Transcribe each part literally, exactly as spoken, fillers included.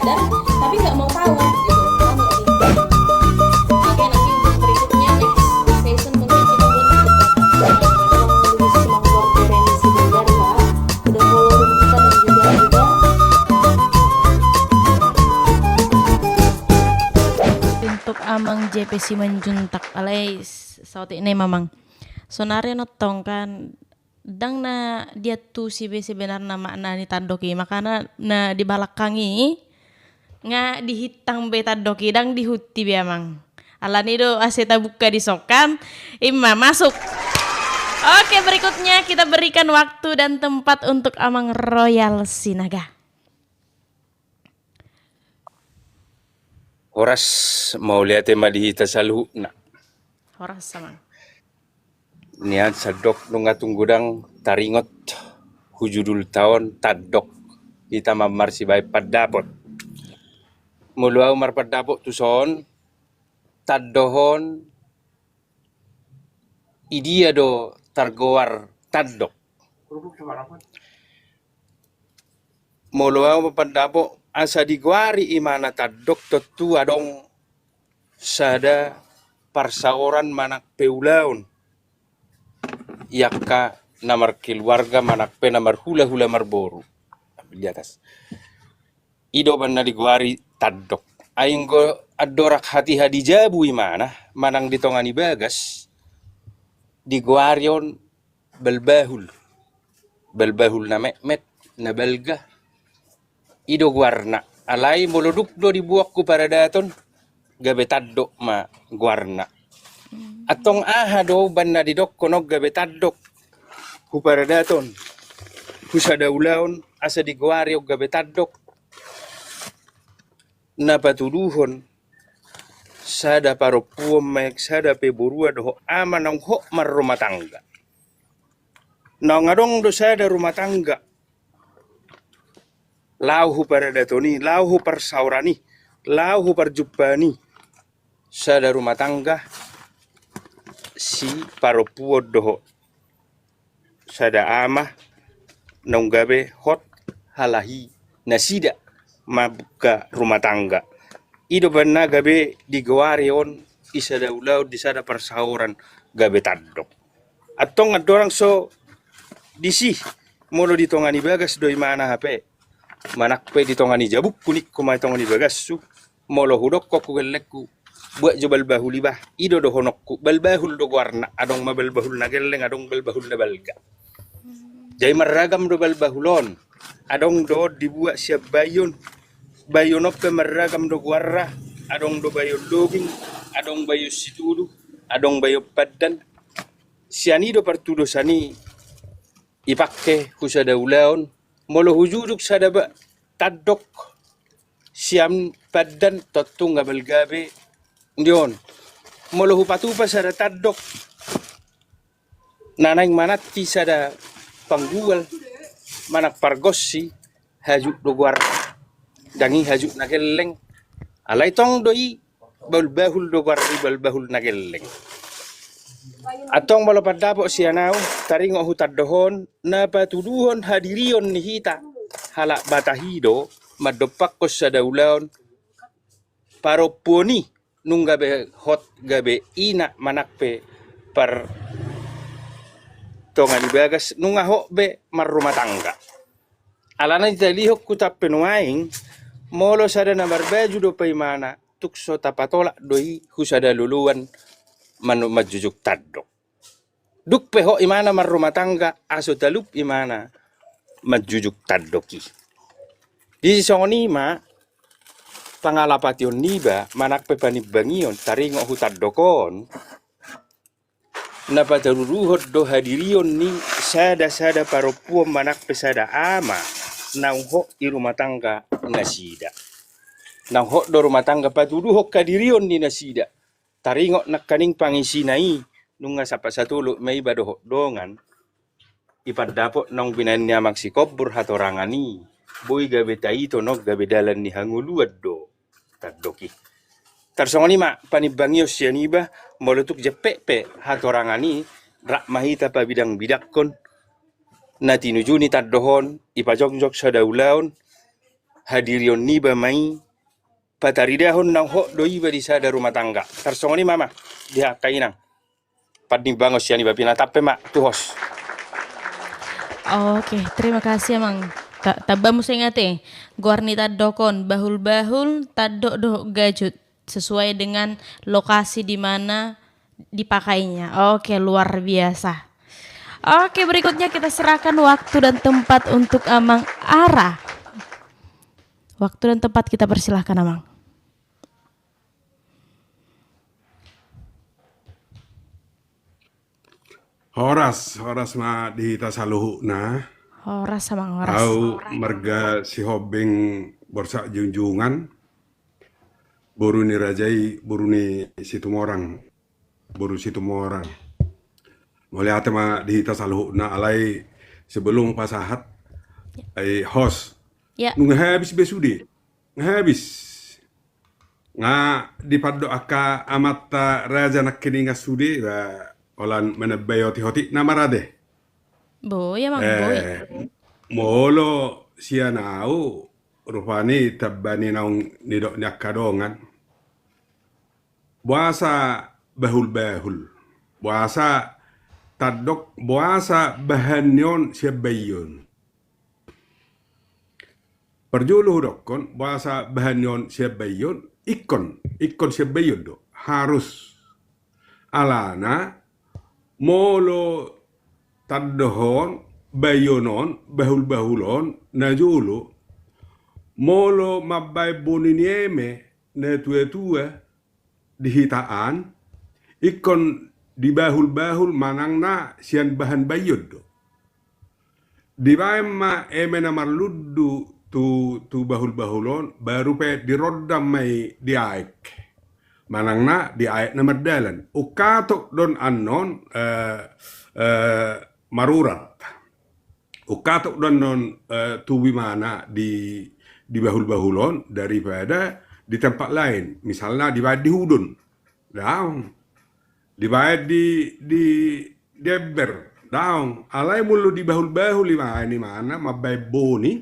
Dan tapi nggak mau tahu gitu. Paham nggak sih? Oke, nanti untuk berikutnya, next session, mungkin kita buat untuk orang yang lebih semangat berorganisasi benar, Pak. Udah follow kita dan juga, juga. Untuk Amang J P Simanjuntak, alai s-, saotik ni, Amang. Sonari on tong kan, ndang na diantusi be sebenarna makna ni tandok i, makana na di balakang i nga dihintang be tandok i, ndang dihunti be, Amang. Alani do asa tabuka di sokam, ima masuk. Oke, berikutnya kita berikan waktu dan tempat untuk Amang Royal Sinaga. Horas, mauliate ma di hita saluhutna. Horas, Amang. Nian sandok nunga tung godang taringot hu judulta on tandok, hita ma marsibaen pandapot. Molo au marpandapot tuson, tandok on, idia do targoar tandok? Molo au marpandapot, asa digoari imana tandok, tontu adong sada parsaoran manang pe ulaon i angka na markeluarga manang pe na marhulahula marboru. Di atas. I do umbahen na digoari tandok. Ai anggo andorang hatiha di jabu imana, manang di tonga ni bagas, digoari on balbahul. Balbahul na metmet, na balga. I do goarna. Alai molo dung do dibuat hu paradaton, gabe tandok ma goarna. Antong aha do umbahen na didokkon on gabe tandok hu paradaton, hu sada ulaon, asa digoari on gabe tandok? Na patuduhon sada parompuan manang sada pe borua dohot ama naung hot marrumah tangga. Naung adong do sada rumah tangga, laho hu paradaton i, laho hu parsaoran i, laho hu parjumpaan i, sada rumah tangga, si parompuan dohot sada ama naung gabe hot halahi nasida mambuka rumah tangga. I do umbahen na gabe digoari on di sada ulaon, di sada parsaoran, gabe tandok. Antong andorang so disi, molo di tonga ni bagas do imana hape, manang pe di tonga ni jabungku, ningku ma, tonga ni bagashu, molo hudokkon hu gellengku, buat jo balbahul i bah, i do dohononku, balbahul do goarna, adong ma balbahul na gelleng, adong balbahul na balga. Jadi marragam do balbahul on, adong do dibuat sian baion, baion on pe marragam do goarna, adong do baion loging, adong baion situdu, adong baion pandan. Sian i do partudosan i ipangke hu sada ulaon, molo hujujuk sada ba-, tandok sian pandan, tontu nga balga be di on. Molo hupatupa sada tandok na naeng mananti sada panggual manang pargonsi, hajuk do goarna. Ndang i hajuk na gelleng. Alai tong do i balbahul do goarna, balbahul na gelleng. Antong molo pandapot sian au, taringot hu tandok on, na patuduhon hadirion ni hita halak Batak i do mandompakkon sada ulaon, parompuan i nunga be hot gabe ina manang pe par tonga ni bagas, nunga hot be marrumah tangga. Alana ditalihon huta pe nuaeng, molo sada na marbaju dope imana, tung so tapatolak do i hu sada loloan manu-, manjujuk tandok. Dung pe hot imana marrumah tangga, asa talup imana manjujuk tandok i. Di songon i ma pangalapation niba, manang pe panimbangion, taringot hu tandok on, na patuduhon do hadirion ni sada-sada parompuan manang pe sada ama naung hot i rumah tangga nasida. Naung hot do rumah tangga, patuduhon hadirion ni nasida. Taringot nangkaning pangisina i, nunga sapat satolop ma iba dohot dongan, ipandapot naung binaen ni Amang Sikombur hatorangan i, boi gabe taito on gabe dalan ni hangoluan do tandok i. Tarsongon i ma panimbangion sian iba, molo tung jempek pe hatorangan i, rap ma hita pabidang-bidangkon na tinuju ni tandok on, ipajongjong sada ulaon, hadirion niba ma i, pataridahon naung hot do iba di sada rumah tangga. Tarsongon i ma, Amang, di angka inang. Pandimbangon sian iba, pinatampe ma tu host. Oke, terima kasih, Amang. Ta-, tamba muse, ingat e, goar ni tandok on, bahul-bahul, tandok dohot gajut, sesuai dengan lokasi di mana dipakainya. Oke, luar biasa. Oke, berikutnya kita serahkan waktu dan tempat untuk Amang Ara. Waktu dan tempat kita persilahkan, Amang. Horas, horas ma di hita saluhutna. Horas, Amang, horas. Au marga Sihombing Borsak Junjungan, boru ni raja i, boru ni Situmorang, boru Situmorang. Mauliate ma di hita saluhutna. Alai sebelum pasahat, ai host. Ya. Nunga habis be sude. Nunga habis. Nga dipandok angka amanta raja nangkiningan sude, ba, holan manambai otik-otik na ma rade. Boi, Amang, boi. Eh, molo sian au, rupani tamba ni naung nidok ni angka dongan. Boasa bahul-bahul. Boasa tandok, boasa bahan ni on sian baion. Parjolo hudokkon, boasa bahan ni on sian baion, ingkon, ingkon sian baion do, harus. Alana, molo tandok on, baion on, bahul-bahul on, na jolo, molo mambaen boni ni eme, na tua-tua, di hita an, ingkon dibahul-bahul manang na sian bahan baion do. Dibaen ma eme na marlundu tu, tu bahul-bahul on, baru pe dirondang ma i di aek. Manang na di aek na mardalan. Ungkatop do on annon, eh, eh, marurat. Ungkatop do annon, eh, tubu imana di, di bahul-bahul on daripada di tempat lain. Misalna dibaen di hudon. Daong. Dibaen di, di, di ember. Daong. Alai molo di bahul-bahul dibaen imana, mambaen boni,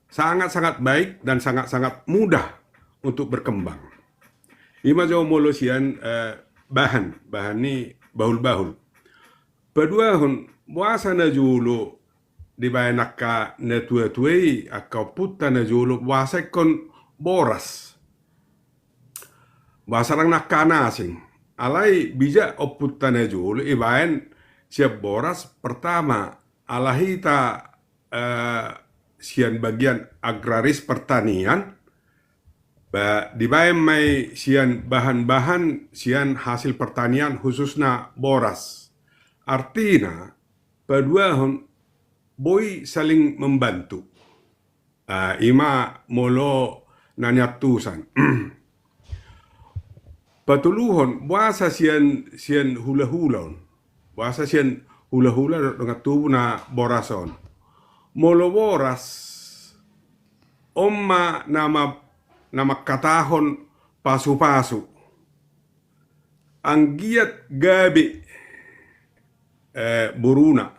sangat-sangat baik dan sangat-sangat mudah untuk berkembang. Ima jo molo sian, eh, bahan, bahan ni bahul-bahul. Paduahon, boasa na jolo dibaen angka na tua-tua i, angka ompunta na jolo, boasa ingkon boras. Boasa ndang angka na asing. Alai bijak ompunta na jolo dibaen sian boras, pertama, ala hita, eh, sian bagian agraris pertanian, ba, dibaen ma i sian bahan-bahan sian hasil pertanian, khususna boras. Artina, paduahon, boi saling membantu. Ah, ima molo na niantusan. Patoluhon, boasa sian, sian hula-hula on. Boasa sian hula-hula do-, dongan tubu na boras on. Molo boras, on ma na ma-, na mangkatahon pasu-pasu. Anggiat gabe, eh, boruna.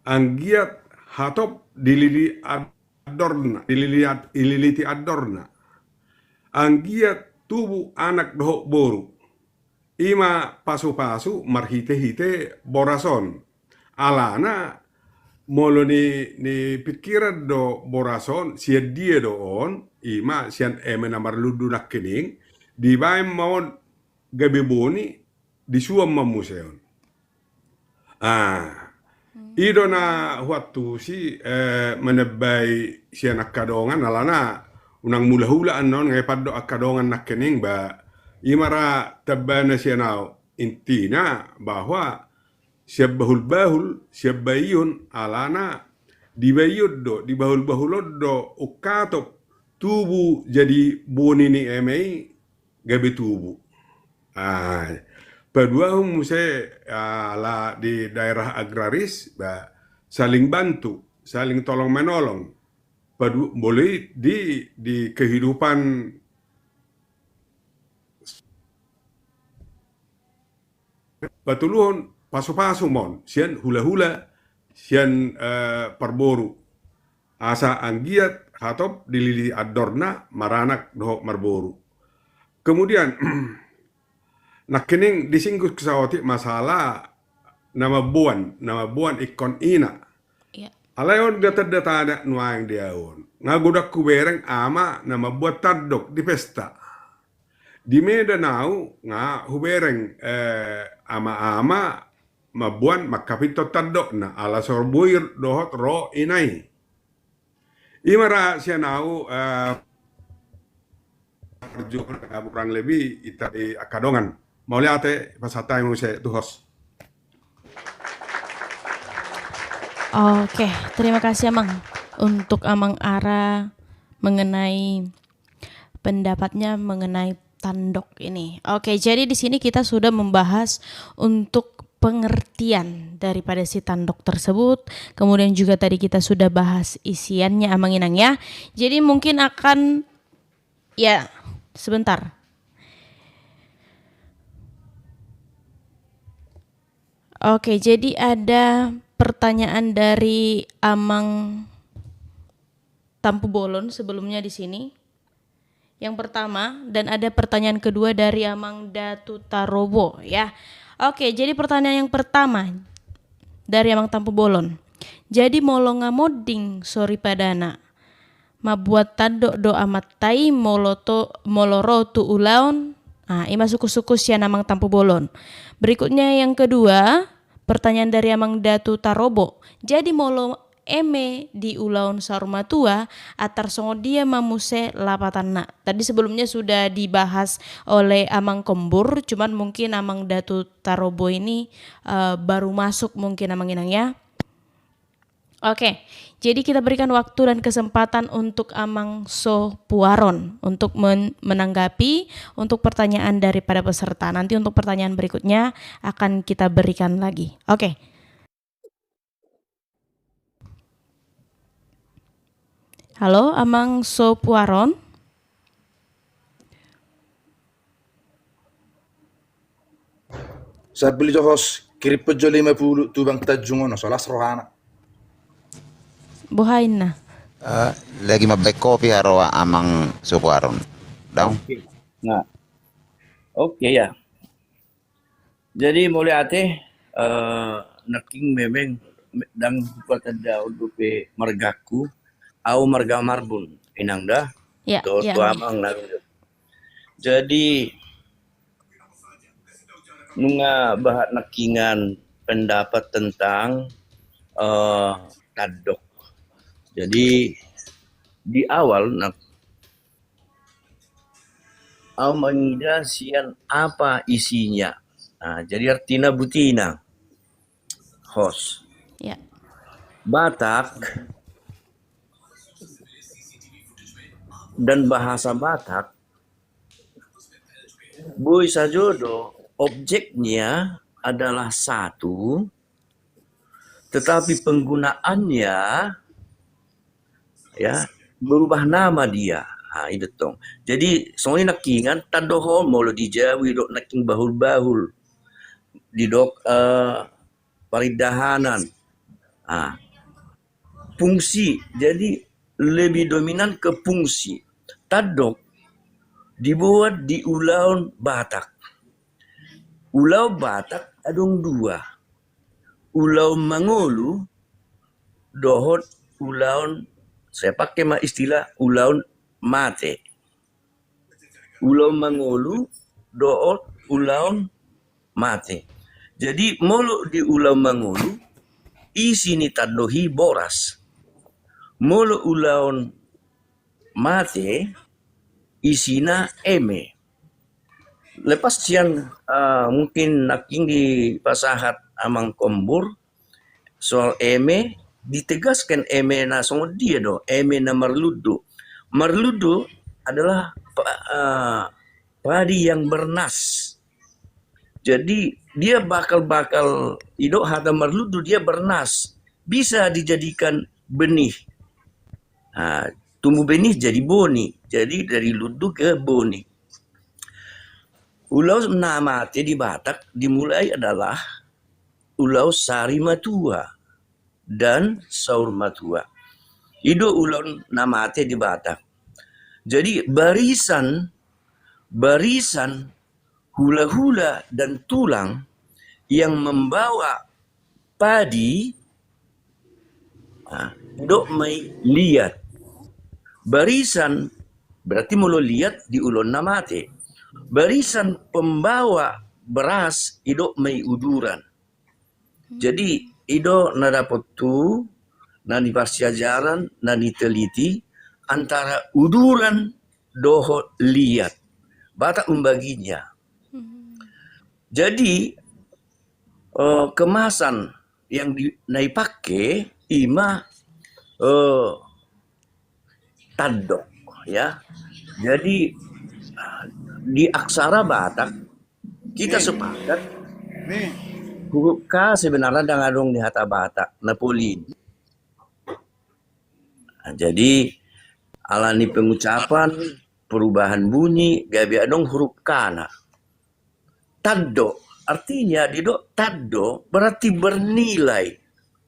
Anggiat hatop dilili andorna, dilili ad-, dililiti andorna. Anggiat tubu anak dohot boru. Ima pasu-pasu marhite-hite boras on. Alana, molo ni, ni pikiran do boras on, sian dia do on, ima sian eme na marlundu nangkining, dibaen ma on gabe boni, disuan ma muse on. Ah, i do na huantusi, eh, manambai sian angka dongan, alana unang mula-hula annon, nga dipandok angka dongan nangkining, ba, ima ra tambana sian au. Intina bahwa sian bahul-bahul, sian baion, alana di baion do, di bahul-bahul on do, ungkatop tubu jadi boni ni eme i gabe tubu. Ah, paduahon muse, ah, ala di daerah agraris, ba, saling bantu, saling tolong-menolong. Padu-, boleh di, di kehidupan. Patoluhon, pasu-pasu ma on, sian hula-hula, sian, eh, parboru. Asa anggiat hatop dilili andorna maranak dohot marboru. Kemudian, nangkining disinggung saotik masalah na mamboan, na mamboan ingkon ina. Alai on nga tanda tanya nuaeng di au on. Nga godang hubereng ama na mamboan tandok di pesta. Di Medan au nga hubereng, eh, ama-ama mamboan mangkapinton tandokna ala so boi dohot ro ina i. Ima ra sian au, eh, parjolo, eh, kurang lebih ita di angka dongan. Mauliate, pasahat hami muse tu host. Oke, terima kasih Amang untuk Amang Ara mengenai pendapatnya mengenai tandok ini. Oke, jadi di sini kita sudah membahas untuk pengertian daripada si tandok tersebut. Kemudian juga tadi kita sudah bahas isiannya, Amang Inang, ya. Jadi mungkin akan, ya, sebentar. Oke, jadi ada pertanyaan dari Amang Tampubolon sebelumnya di sini. Yang pertama, dan ada pertanyaan kedua dari Amang Datu Tarobo, ya. Oke, jadi pertanyaan yang pertama dari Amang Tampubolon. Jadi molo nga monding soripadana, mamboan tandok do amanta i molo to, molo ro tu ulaon? Ah, ima sungkun-sungkun sian Amang Tampubolon. Berikutnya yang kedua, pertanyaan dari Amang Datu Tarobo. Jadi molo eme di ulaon saur matua, antar songon dia ma muse lapatanna? Tadi sebelumnya sudah dibahas oleh Amang Kombur, cuman mungkin Amang Datu Tarobo ini, eh, baru masuk mungkin, Amang Inang, ya. Oke, jadi kita berikan waktu dan kesempatan untuk Amang Sopuaron untuk men-, menanggapi untuk pertanyaan daripada peserta. Nanti untuk pertanyaan berikutnya akan kita berikan lagi. Oke. Halo, Amang Sopuaron? Sahat bolon jo host, kirim pe jo lima puluh tu Bang Tanjung on, so las rohana. Boha inna? Eh, lagi mambaen kopi haroa Amang Sopuaron. Daong. Oke. Nah. Oke, ya. Jadi mauliate, eh, nangkin memang ndang hupatanda on dope margaku, au marga Marbun, Inang, da. Ya, tu, ya, tu Amang. Amang na. Jadi nunga bahat nangkiningan pendapat tentang, eh, tandok. Jadi di awal, nah, au mangida sian apa isinya. Nah, jadi artina butina. Host. Ya. Batak dan bahasa Batak boi sajo do objeknya adalah satu, tetapi penggunaannya, ya, berubah nama dia. Ha, i do tong. Jadi songon i nangkiningan, tandok on molo di Jawi dok nangkin bahul-bahul, didok, eh, parindahanan. Ha. Fungsi, jadi lebih dominan ke fungsi. Tandok dibuat di ulaon Batak. Ulaon Batak adong dua. Ulaon mangolu dohot ulaon, saya pakai ma istilah ulaon mate. Ulaon mangolu dohot ulaon mate. Jadi molo di ulaon mangolu, isi ni tandok i boras. Molo ulaon mate, isina eme. Lepas sian, eh, mungkin nangkin dipasahat Amang Kombur, soal eme, ditegaskan eme na songon dia do, eme na marlundu. Marlundu adalah pa-, eh, padi yang bernas. Jadi dia bakal-bakal, i do hata marlundu, dia bernas. Bisa dijadikan benih. Nah, tumbuh benih jadi boni. Jadi dari lundu ke boni. Ulaon na mate di Batak dimulai adalah ulaon sari matua dan saur matua. I do ulaon na mate di Batak. Jadi barisan, barisan hula-hula dan tulang yang membawa padi, nah, didok ma i liat. Barisan, berarti molo liat di ulaon na mate. Barisan pembawa beras didok ma i uduran. Jadi i do na dapot tu na ni parsiajaran, na ni teliti antara uduran dohot liat. Batak membaginya. Hmm. Jadi eh, kemasan yang di, na dipake ima eh, tandok, ya. Jadi di aksara Batak kita sepakat huruf K sebenarnya ndang adong di hata Batak, na polin. Nah, jadi alani pengucapan, perubahan bunyi, gabe adong huruf K na. Tando, artinya didok tando berarti bernilai.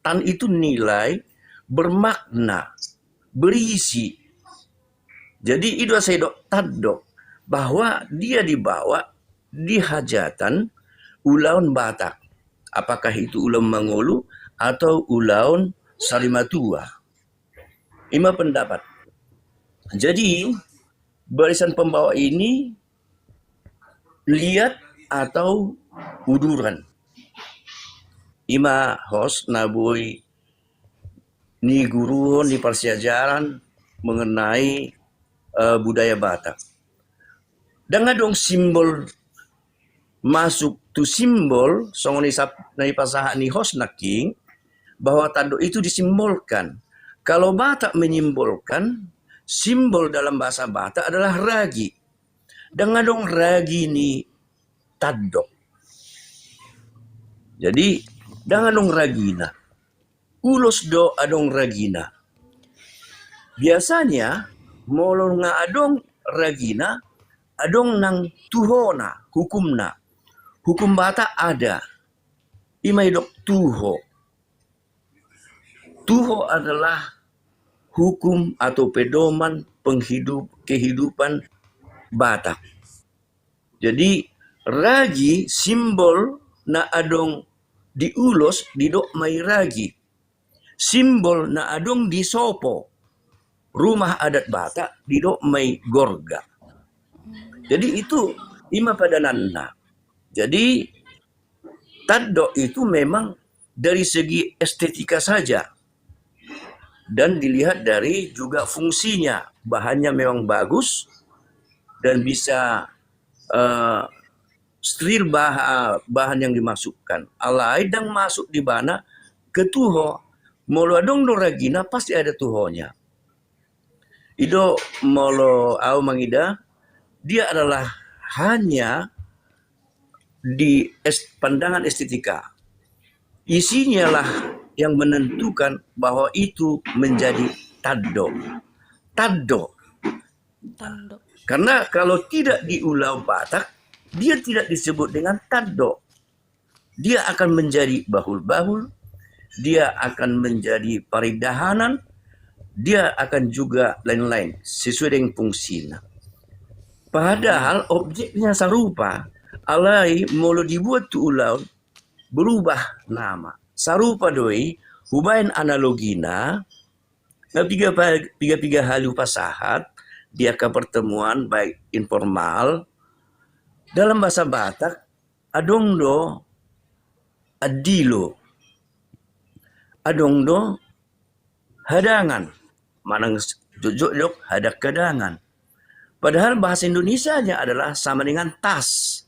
Tan itu nilai, bermakna, berisi. Jadi i do asa didok tando, bahwa dia dibawa di hajatan ulaon Batak. Apakah itu ulaon mangolu atau ulaon sarimatua. Ima pendapat. Jadi barisan pembawa ini liat atau uduran. Ima host na boi niguruhon di parsiajaran mengenai eh, budaya Batak. Ndang adong simbol masuk tu simbol songon i sap na dipasahat ni host nangkin, bahwa tandok itu disimbolkan. Kalau Batak menyimbolkan, simbol dalam bahasa Batak adalah ragi. Ndang adong ragi ni tandok. Jadi ndang adong ragina. Ulos do adong ragina. Biasanya molo nga adong ragina, adong nang tuhona, hukumna. Hukum Batak ada. Ima didok tuho. Tuho adalah hukum atau pedoman penghidup, kehidupan Batak. Jadi ragi, simbol na adong di ulos didok ma i ragi. Simbol na adong di sopo, rumah adat Batak, didok ma i gorga. Jadi itu ima padananna. Jadi tandok itu memang dari segi estetika saja dan dilihat dari juga fungsinya, bahannya memang bagus dan bisa eh, steril bah- bahan yang dimasukkan. Alai ndang masuk di bana ke tuho. Molo adong do ragina pasti ada tuhonya. I do molo au mangida, dia adalah hanya di es- pandangan estetika. Isinyalah yang menentukan bahwa itu menjadi tandok. Tandok. Tandok. Karena kalau tidak di ulaon Batak, dia tidak disebut dengan tandok. Dia akan menjadi bahul-bahul, dia akan menjadi parindahanan, dia akan juga lain-lain sesuai dengan fungsinya. Padahal objeknya sarupa, alai molo dibuat tu ulaon berubah nama. Sarupa do i, hubaen analogina, na piga pa- piga-piga hali hupasahat di angka pertemuan baik informal, dalam bahasa Batak adong do andilo, adong do hadangan, manang jotjot didok hadang hadangan. Padahal bahasa Indonesianya adalah sama dengan tas.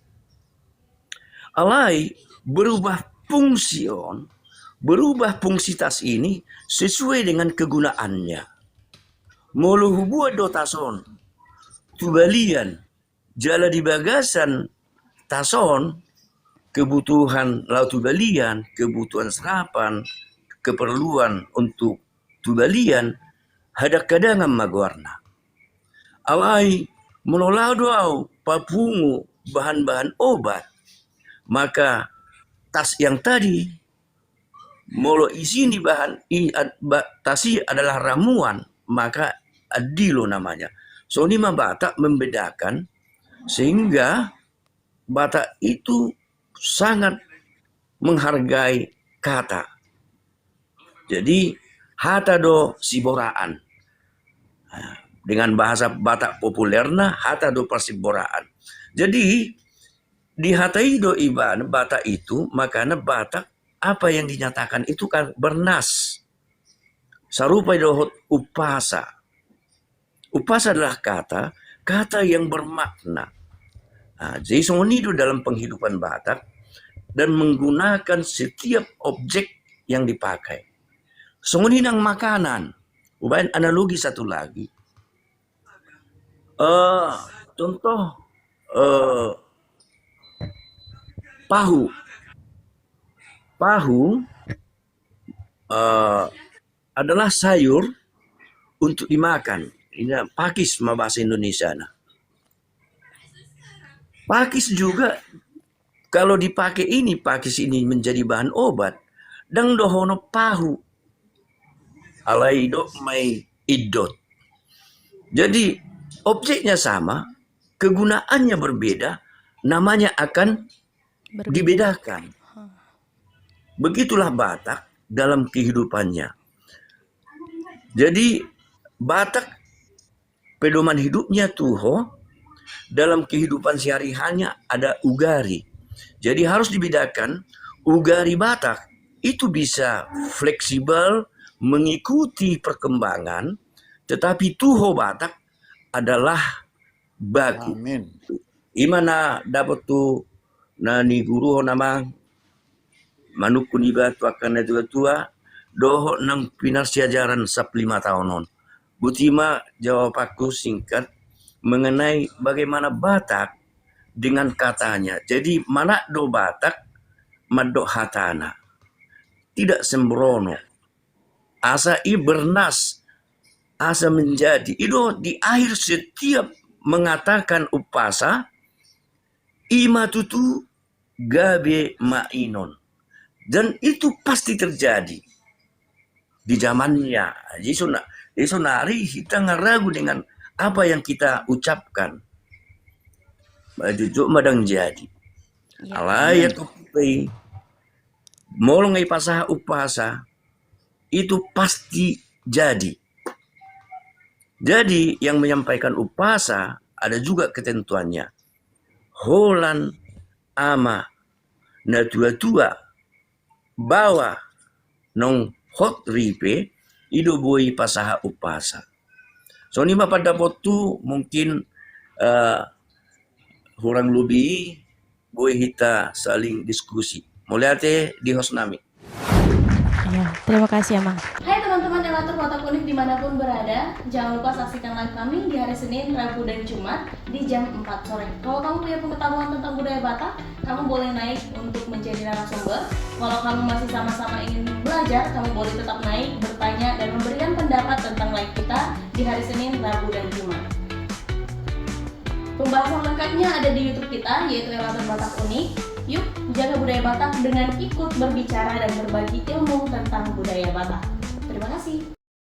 Alai berubah fungsi on, berubah fungsi tas ini sesuai dengan kegunaannya. Molo hubuat do tas on tu balian, jala di bagasan tas on kebutuhan laho tu balian, kebutuhan sarapan, keperluan untuk tu balian, hadang hadangan ma goarna. Alai molo laho do au papungu bahan-bahan obat, maka tas yang tadi Molo isi ni bahan i, ad-, ba-, tas i adalah ramuan, maka andilo namanya. Songon i ma Batak membedakan, sehingga Batak itu sangat menghargai kata. Jadi, hata do siboraan. Nah, dengan bahasa Batak populerna, hata do parsiboraan. Jadi, di hata i do iba-, Batak itu, makana Batak, apa yang dinyatakan itu kan bernas. Sarupa dohot umpasa. Umpasa adalah kata, kata yang bermakna. Nah, jadi songon i do dalam penghidupan Batak dan menggunakan setiap objek yang dipakai. Songon i nang makanan. Hubaen analogi satu lagi. Eh, contoh, eh, pahu. Pahu, eh, adalah sayur untuk dimakan. Ini pakis ma bahasa Indonesiana. Pakis juga, kalau dipakai ini, pakis ini menjadi bahan obat, ndang dohonon pahu. Alai didok ma i indot. Jadi, objeknya sama, kegunaannya berbeda, namanya akan Berbeda. dibedakan. Hah. Begitulah Batak dalam kehidupannya. Jadi, Batak pedoman hidupnya tuho, dalam kehidupan sehari-harinya ada ugari. Jadi, harus dibedakan, ugari Batak itu bisa fleksibel mengikuti perkembangan, tetapi tuho Batak adalah baku. Amin. I ma na dapot tu na niguruhon amang, manungkun iba tu angka na tua-tua, dohot nang pinarsiajaran sampulu lima taon on. Boti ma jawabanku singkat mengenai bagaimana Batak dengan katanya. Jadi, manat do Batak mandok hatana. Tidak sembrono. Asa i bernas, asa menjadi. I do di akhir setiap mengatakan umpasa, i ma tutu gabe mainon. Dan itu pasti terjadi di zamannya. Jadi sona-, jadi sonari hita nunga ragu dengan apa yang kita ucapkan. Jujur ma ndang jadi. Ya. Alai, amin, ya, tu pe, molo nunga dipasahat umpasa, itu pasti jadi. Jadi, yang menyampaikan umpasa ada juga ketentuannya. Holan ama na tua-tua, baoa naung hot ripe, i do boi pasahat umpasa. Songon i ma pandapotku, mungkin, eh, hurang lobi boi hita saling diskusi. Mauliate di host nami. Ya, terima kasih, Amang. Hai teman-teman Elator Batak Unik dimanapun berada, jangan lupa saksikan live kami di hari Senin, Rabu, dan Jumat di jam empat sore. Kalau kamu punya pengetahuan tentang budaya Batak, kamu boleh naik untuk menjadi narasumber. Kalau kamu masih sama-sama ingin belajar, kamu boleh tetap naik, bertanya, dan memberikan pendapat tentang live kita di hari Senin, Rabu, dan Jumat. Pembahasan lengkapnya ada di YouTube kita, yaitu Elator Batak Unik. Yuk, jaga budaya Batak dengan ikut berbicara dan berbagi ilmu tentang budaya Batak. Terima kasih.